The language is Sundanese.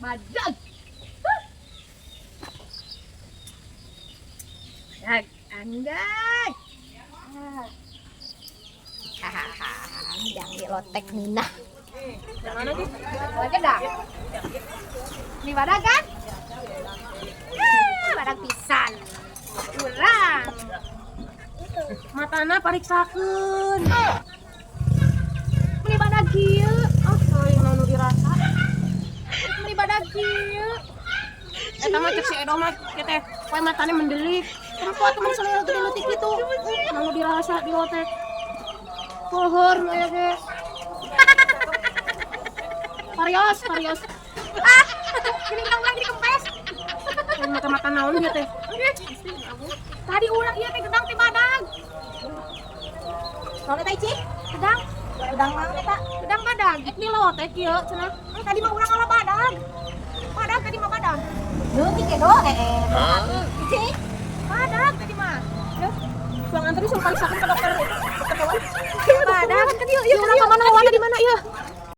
Badag. Badag. Anggai. Hahaha, yang dilotek Nina. Mana sih? Badag. Ini badag kan? Ah, badag pisan. Kurang. Matana pariksakeun. Meni badag kieu. Ah, lain nu dirasa. Meni badag kieu. Eta mah cek si Edo mah kieu teh, poe matane mendelik. Tempo temen selera gede leutik kitu. Nu dirasa dilotek. Pohor nu aya ge. Parios, parios. Ah, gini ulang jadi kempes. Lain mata-mata naon ieu teh? Tadi ulang ieu teh gedang teh badag. Naon eta, Ici? Gedang, Gedang naon eta? Gedang badag. Ek dilotek ieu cenah. Eh, tadi mah urang ngala badag. Badag tadi mah badag. Leutik Edo, eh. Ici. Badag tadi mah. Suang antri suruh pariksakeun ke dokter. Dokter hewan. Badag. Kan ieu ieu urang ka mana hewanna di mana ieu?